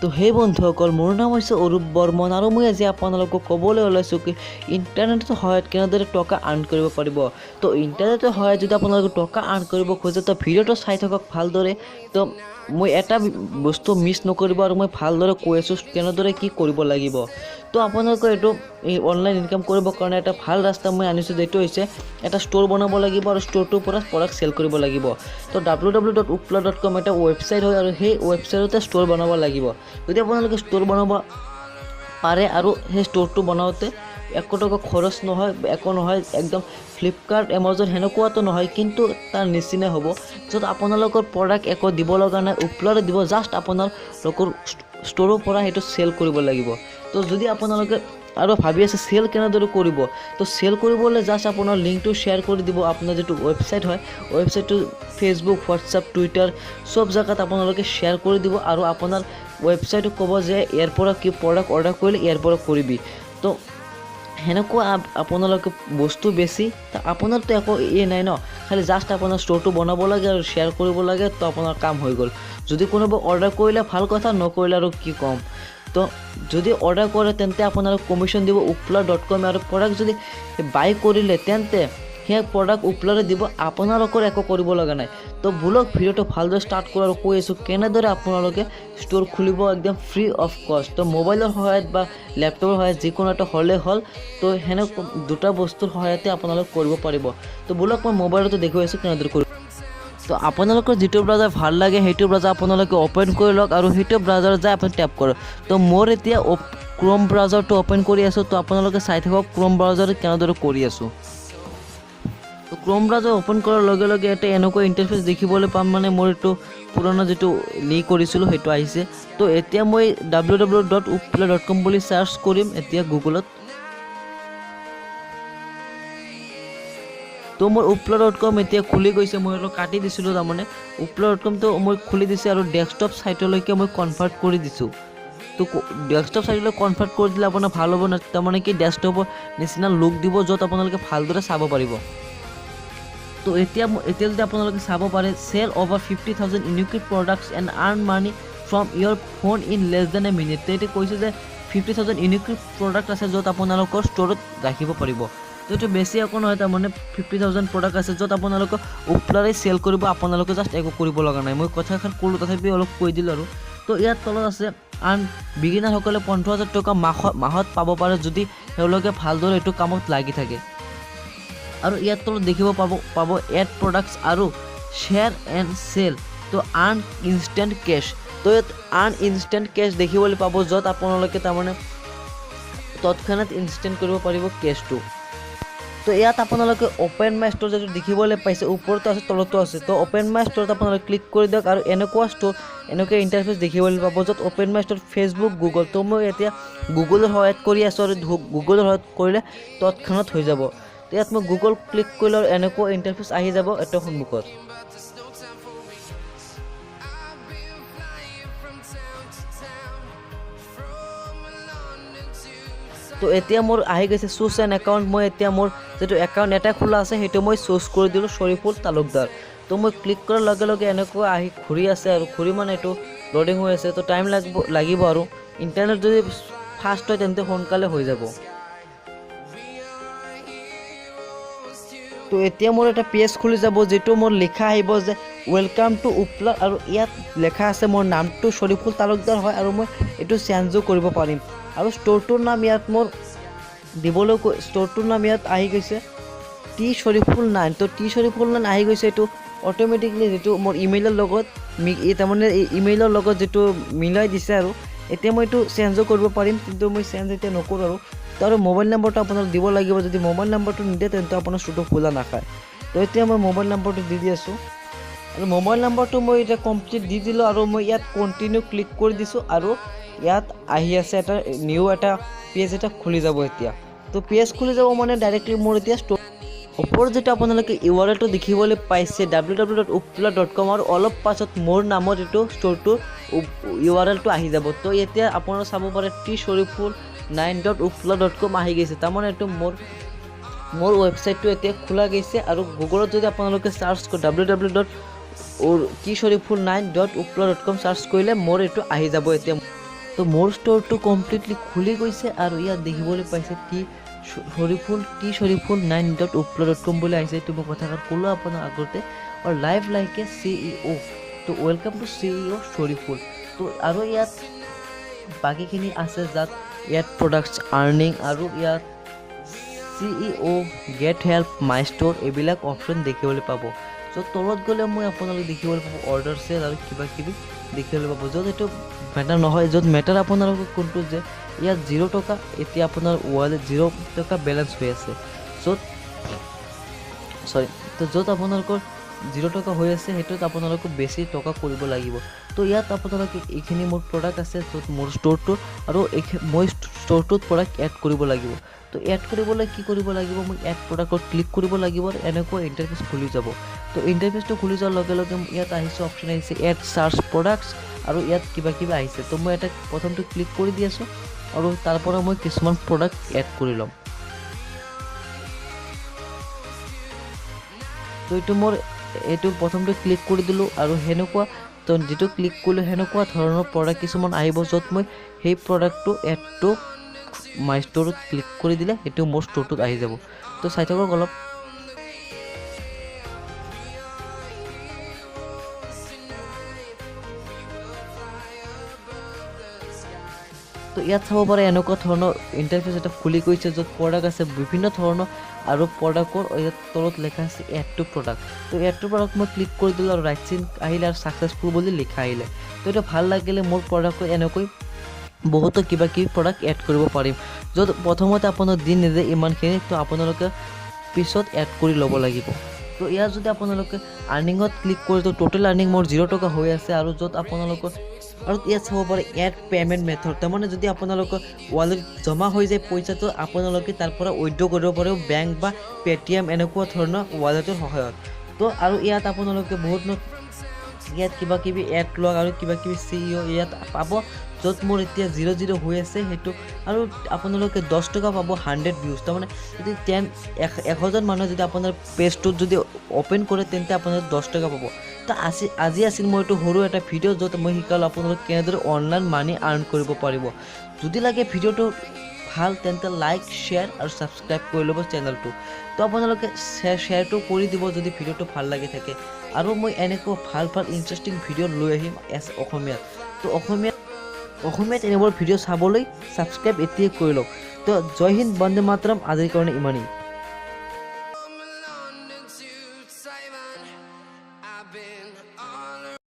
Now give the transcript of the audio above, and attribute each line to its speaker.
Speaker 1: তো সেই বন্ধুসকল, মোৰ নাম হৈছে অৰূপ বৰ্মন আৰু মই আজি আপোনালোকক ক'বলৈ ওলাইছোঁ কি ইণ্টাৰনেটৰ সহায়ত কেনেদৰে টকা আৰ্ণ কৰিব পাৰিব। তো ইণ্টাৰনেটৰ সহায়ত যদি আপোনালোকে টকা আৰ্ণ কৰিব খোজে, তো ভিডিঅ'টো চাই থাকক ভালদৰে। তো মই এটা বস্তু মিছ নকৰিব আৰু মই ভালদৰে কৈ আছোঁ কেনেদৰে কি কৰিব লাগিব। তো আপোনালোকে এইটো এই অনলাইন ইনকাম কৰিবৰ কাৰণে এটা ভাল ৰাস্তা মই আনিছোঁ, যিটো হৈছে এটা ষ্ট'ৰ বনাব লাগিব আৰু ষ্ট'ৰটোৰ পৰা প্ৰডাক্ট চেল কৰিব লাগিব। তো ww.oopla.com এটা ৱেবছাইট হয় আৰু সেই ৱেবছাইটতে ষ্ট'ৰ বনাব লাগিব। যদি আপোনালোকে ষ্ট'ৰ বনাব পাৰে আৰু সেই ষ্ট'ৰটো বনাওঁতে একো টকা খৰচ নহয়, একো নহয়, একদম ফ্লিপকাৰ্ট, এমাজন সেনেকুৱাটো নহয়, কিন্তু তাৰ নিচিনা হ'ব, য'ত আপোনালোকৰ প্ৰডাক্ট একো দিব লগা নাই, ওপলাৰে দিব, জাষ্ট আপোনালোকৰ ষ্ট'ৰৰ পৰা সেইটো চেল কৰিব লাগিব। তো যদি আপোনালোকে আৰু ভাবি আছে চেল কেনেদৰে কৰিব, তো চেল কৰিবলৈ জাষ্ট আপোনাৰ লিংকটো শ্বেয়াৰ কৰি দিব। আপোনাৰ যিটো ৱেবছাইট হয়, ৱেবছাইটটো ফেচবুক, হোৱাটছআপ, টুইটাৰ চব জেগাত আপোনালোকে শ্বেয়াৰ কৰি দিব আৰু আপোনাৰ ৱেবছাইটক ক'ব যে ইয়াৰ পৰা কি প্ৰডাক্ট অৰ্ডাৰ কৰিলে ইয়াৰ পৰা কৰিবি। তো সেনেকুৱা আপোনালোকে বস্তু বেছি আপোনাৰতো একো এই নাই ন, খালি জাষ্ট আপোনাৰ ষ্ট'ৰটো বনাব লাগে আৰু শ্বেয়াৰ কৰিব লাগে, তো আপোনাৰ কাম হৈ গ'ল। যদি কোনোবা অৰ্ডাৰ কৰিলে ভাল কথা, নকৰিলে আৰু কি ক'ম। তো যদি অৰ্ডাৰ কৰে তেন্তে আপোনালোক কমিশ্যন দিব ওপলা.কমে আৰু প্ৰডাক্ট যদি বাই কৰিলে তেন্তে সেই প্ৰডাক্ট ওপলাৰে দিব, আপোনালোকৰ একো কৰিব লগা নাই। তো বোলক ভিডিঅ'টো ভালদৰে ষ্টাৰ্ট কৰোঁ আৰু কৈ আছোঁ কেনেদৰে আপোনালোকে ষ্ট'ৰ খুলিব একদম ফ্ৰী অফ কষ্ট। তো মোবাইলৰ সহায়ত বা লেপটপৰ সহায়ত যিকোনো এটা হ'লেই হ'ল। তো সেনেকুৱা দুটা বস্তুৰ সহায়তে আপোনালোক কৰিব পাৰিব। তো বোলক মই মোবাইলতে দেখুৱাই আছোঁ কেনেদৰে কৰিব। তো আপোনালোকৰ যিটো ব্ৰাউজাৰ ভাল লাগে, সেইটো ব্ৰাউজাৰ আপোনালোকে অ'পেন কৰি লওক আৰু সেইটো ব্ৰাউজাৰত যাই আপুনি টেপ কৰক। তো মোৰ এতিয়া ক্ৰ'ম ব্ৰাউজাৰটো অ'পেন কৰি আছোঁ। তো আপোনালোকে চাই থাকক ক্ৰ'ম ব্ৰাউজাৰত কেনেদৰে কৰি আছোঁ। তো ক্ৰ'ম ব্ৰাউজাৰ অ'পেন কৰাৰ লগে লগে এটা এনেকুৱা ইণ্টাৰফেচ দেখিবলৈ পাম, মানে মোৰ এইটো পুৰণা যিটো লিংক কৰিছিলোঁ সেইটো আহিছে। তো এতিয়া মই ww.oopla.com বুলি চাৰ্চ কৰিম এতিয়া গুগলত। তো মোৰ ওপলা.কম এতিয়া খুলি গৈছে। মই অলপ কাটি দিছিলোঁ, তাৰমানে ওপলা.কমটো মই খুলি দিছে আৰু ডেস্কটপ ছাইটলৈকে মই কনভাৰ্ট কৰি দিছোঁ। তো ডেস্কটপ ছাইটলৈ কনভাৰ্ট কৰি দিলে আপোনাৰ ভাল হ'ব, তাৰমানে কি ডেস্কটপৰ নিচিনা লুক দিব, য'ত আপোনালোকে ভালদৰে চাব পাৰিব। তো এতিয়া যদি আপোনালোকে চাব পাৰে, "Sell over 50,000 unique products and earn money from your phone in less than a minute." তো এতিয়া কৈছে যে 50,000 ইউনিক প্ৰডাক্ট আছে, য'ত আপোনালোকৰ ষ্ট'ৰত ৰাখিব পাৰিব। তো এইটো বেছি একো নহয়, তাৰমানে 50,000 প্ৰডাক্ট আছে, য'ত আপোনালোকে ওপলাৰে চেল কৰিব, আপোনালোকে জাষ্ট একো কৰিব লগা নাই। মই কথাখন ক'লোঁ, তথাপি অলপ কৈ দিলোঁ আৰু। তো ইয়াত তলত আছে, আন বিগিনাৰসকলে 15,000 টকা মাহত পাব পাৰে, যদি তেওঁলোকে ভালদৰে এইটো কামত লাগি থাকে। আৰু ইয়াত তলত দেখিব পাব এড প্ৰডাক্টছ আৰু শ্বেয়াৰ এণ্ড চেল, তো আৰ্ণ ইনষ্টেণ্ট কেছ। তো ইয়াত আৰ্ণ ইনষ্টেণ্ট কেছ দেখিবলৈ পাব, য'ত আপোনালোকে তাৰমানে তৎক্ষণাত ইনষ্টেণ্ট কৰিব পাৰিব কেছটো। তো ইয়াত আপোনালোকে অ'পেন মাই ষ্ট'ৰ যিটো দেখিবলৈ পাইছে, ওপৰতো আছে, তলতো আছে। তো অ'পেন মাই ষ্ট'ৰত আপোনালোকে ক্লিক কৰি দিয়ক আৰু এনেকুৱা ষ্ট'ৰ, এনেকুৱা ইণ্টাৰফেচ দেখিবলৈ পাব, য'ত অ'পেন মাই ষ্ট'ৰ, ফেচবুক, গুগল। তো মই এতিয়া গুগলৰ সহায়ত কৰি আছোঁ আৰু গুগলৰ সহায়ত কৰিলে তৎক্ষণাত হৈ যাব। তো ইয়াত মই গুগল ক্লিক কৰিলে আৰু এনেকুৱা ইণ্টাৰফেচ আহি যাব এইটো সন্মুখত।
Speaker 2: But there's no time for me. I've been flying from town to town, from London to
Speaker 1: তো এতিয়া মোৰ আহি গৈছে চুজ এন একাউণ্ট। মই এতিয়া মোৰ যিটো একাউণ্ট এটা খোলা আছে, সেইটো মই চুজ কৰি দিলোঁ, শ্বৰীফুল তালুকদাৰ। তো মই ক্লিক কৰাৰ লগে লগে এনেকুৱা আহি ঘূৰি আছে আৰু ঘূৰি মানে এইটো ল'ডিং হৈ আছে। তো টাইম লাগিব লাগিব আৰু ইণ্টাৰনেট যদি ফাষ্ট হয়, তেন্তে সোনকালে হৈ যাব।
Speaker 2: We are heroes too.
Speaker 1: তো এতিয়া মোৰ এটা পেজ খুলি যাব, যিটো মোৰ লিখা আহিব যে welcome to ওপলা আৰু ইয়াত লেখা আছে মোৰ নামটো শ্বৰীফুল তালুকদাৰ হয় আৰু মই এইটো চেঞ্জো কৰিব পাৰিম। আৰু ষ্ট'ৰটোৰ নাম ইয়াত মোৰ দিবলৈ ষ্ট'ৰটোৰ নাম ইয়াত আহি গৈছে টি শ্বৰীফুল 9। তো টি শ্বৰীফুল 9 আহি গৈছে। এইটো অট'মেটিকলি যিটো মোৰ ইমেইলৰ লগত এই তাৰমানে এই ইমেইলৰ লগত যিটো মিলাই দিছে। আৰু এতিয়া মই এইটো চেঞ্জো কৰিব পাৰিম, কিন্তু মই চেঞ্জ এতিয়া নকৰোঁ। আৰু তো আৰু মোবাইল নম্বৰটো আপোনাক দিব লাগিব। যদি মোবাইল নম্বৰটো নিদিয়ে, তেন্তে আপোনাৰ ষ্ট'ৰটো খোলা নাখায়। তো এতিয়া মই মোবাইল নম্বৰটো দি দি আছোঁ আৰু মোবাইল নম্বৰটো মই এতিয়া কমপ্লিট দি দিলোঁ আৰু মই ইয়াত কণ্টিনিউ ক্লিক কৰি দিছোঁ আৰু ইয়াত আহি আছে এটা নিউ এটা পেজ এটা খুলি যাব এতিয়া। তো পেজ খুলি যাব মানে ডাইৰেক্টলি মোৰ এতিয়া ষ্ট'ৰ ওপৰত যিটো আপোনালোকে ইউ আৰ এলটো দেখিবলৈ পাইছে, ww.oopla.com, আৰু অলপ পাছত মোৰ নামত এইটো ষ্ট'ৰটো ইউ আৰ এলটো আহি যাব। তো এতিয়া আপোনালোকে চাব পাৰে, tshariful9.oopla.com আহি গৈছে। তাৰমানে এইটো মোৰ ৱেবছাইটটো এতিয়া খোলা গৈছে। আৰু গুগলত যদি আপোনালোকে চাৰ্চ কৰে, ww.tshariful9.oopla.com search কৰিলে মোৰ এইটো আহি যাব এতিয়া। তো মোৰ ষ্ট'ৰটো কমপ্লিটলি খুলি গৈছে আৰু ইয়াত দেখিবলৈ পাইছে T Shariful T Shariful 9.upload.com বুলি আহিছে। এইটো মই কথাষাৰ ক'লোঁ আপোনাৰ আগতে। আৰু live like a CEO, তো welcome to CEO Shariful. তো আৰু ইয়াত বাকীখিনি আছে, যাত ইয়াত প্ৰডাক্টছ আৰ্নিং আৰু ইয়াত CEO, get help, my store এইবিলাক অপশ্যন দেখিবলৈ পাব। চ' তলত গ'লে মই আপোনালোকে দেখিবলৈ পাব অৰ্ডাৰ চেল আৰু কিবা কিবি দেখিবলৈ পাব, য'ত এইটো মেটাৰ নহয়। য'ত মেটাৰ আপোনালোকৰ কোনটো যে ইয়াত 0 টকা, এতিয়া আপোনাৰ ৱালেট 0 টকা বেলেঞ্চ হৈ আছে, য'ত চৰি তো য'ত আপোনালোকৰ 0 টকা হৈ আছে সেইটোত আপোনালোকে বেছি টকা কৰিব লাগিব। তো ইয়াত আপোনালোকে এইখিনি মোৰ প্ৰডাক্ট আছে, য'ত মোৰ ষ্ট'ৰটো আৰু এই মই ষ্ট'ৰটোত প্ৰডাক্ট এড কৰিব লাগিব। তো এড কৰিবলৈ কি কৰিব লাগিব, মই এড প্ৰডাক্টত ক্লিক কৰিব লাগিব আৰু এনেকুৱা ইণ্টাৰফেচ খুলি যাব। তো ইণ্টাৰফেচটো খুলি যোৱাৰ লগে লগে ইয়াত আহিছে অপশ্যন আহিছে এড চাৰ্চ প্ৰডাক্টছ আৰু ইয়াত কিবা কিবি আহিছে। তো মই এটা প্ৰথমটো ক্লিক কৰি দি আছোঁ আৰু তাৰ পৰা মই কিছুমান প্ৰডাক্ট এড কৰি ল'ম। তো এইটো মোৰ এইটো প্ৰথমটো ক্লিক কৰি দিলোঁ আৰু সেনেকুৱা তো যিটো ক্লিক কৰিলোঁ সেনেকুৱা ধৰণৰ প্ৰডাক্ট কিছুমান আহিব, য'ত মই সেই প্ৰডাক্টটো এডটো মাই ষ্ট'ৰত ক্লিক কৰি দিলে সেইটো মোৰ ষ্ট'ৰটোত আহি যাব। তো চাই থাকক অলপ। তো ইয়াত চাব পাৰে এনেকুৱা ধৰণৰ ইণ্টাৰফেচ এটা খুলি গৈছে, য'ত প্ৰডাক্ট আছে বিভিন্ন ধৰণৰ আৰু প্ৰডাক্টৰ ইয়াত তলত লেখা আছে এড টু প্ৰডাক্ট। তো এড টু প্ৰডাক্ট মই ক্লিক কৰি দিলোঁ আৰু ৰাইট চিন আহিলে আৰু ছাকচেছফুল বুলি লিখা আহিলে। তো এইটো ভাল লাগিলে, মোৰ প্ৰডাক্টটো এনেকৈ বহুতো কিবা কিবি প্ৰডাক্ট এড কৰিব পাৰিম, য'ত প্ৰথমতে আপোনাৰ দি নিদিয়ে ইমানখিনি, তো আপোনালোকে পিছত এড কৰি ল'ব লাগিব। তো ইয়াত যদি আপোনালোকে আৰ্নিঙত ক্লিক কৰে তো টোটেল আৰ্নিং মোৰ 0 টকা হৈ আছে। আৰু য'ত আপোনালোকৰ আৰু ইয়াত চাব পাৰে এড পে'মেণ্ট মেথড, তাৰমানে যদি আপোনালোকৰ ৱালেট জমা হৈ যায় পইচাটো, আপোনালোকে তাৰ পৰা উইড্ৰ কৰিব পাৰিব বেংক বা পে'টিএম এনেকুৱা ধৰণৰ ৱালেটৰ সহায়ত। তো আৰু ইয়াত আপোনালোকে বহুত ইয়াত কিবা কিবি এড লগ আৰু কিবা কিবি CEO ইয়াত পাব, য'ত মোৰ এতিয়া 0 0 হৈ আছে সেইটো। আৰু আপোনালোকে 10 টকা পাব 100 ভিউজ, তাৰমানে যদি 100জন মানুহে যদি আপোনাৰ পেজটোত যদি অ'পেন কৰে তেন্তে আপোনালোকে 10 টকা পাব। তো আজি আছিল মোৰ এইটো সৰু এটা ভিডিঅ', য'ত মই শিকালোঁ আপোনালোক কেনেদৰে অনলাইন মানি আৰ্ণ কৰিব পাৰিব। যদি লাগে ভিডিঅ'টো ভাল তেন্তে লাইক, শ্বেয়াৰ আৰু ছাবস্ক্ৰাইব কৰি ল'ব চেনেলটো। তো আপোনালোকে শ্বেয়াৰটো কৰি দিব যদি ভিডিঅ'টো ভাল লাগি থাকে। আৰু মই এনেকুৱা ভাল ভাল ইণ্টাৰেষ্টিং ভিডিঅ' লৈ আহিম এছ অসমীয়াত। তো অসমীয়াত এনেবোৰ ভিডিঅ' চাবলৈ ছাবস্ক্ৰাইব এতিয়াই কৰি লওক। তো জয় হিন্দ, বন্দে মাতৰম, আজিৰ কাৰণে ইমানেই।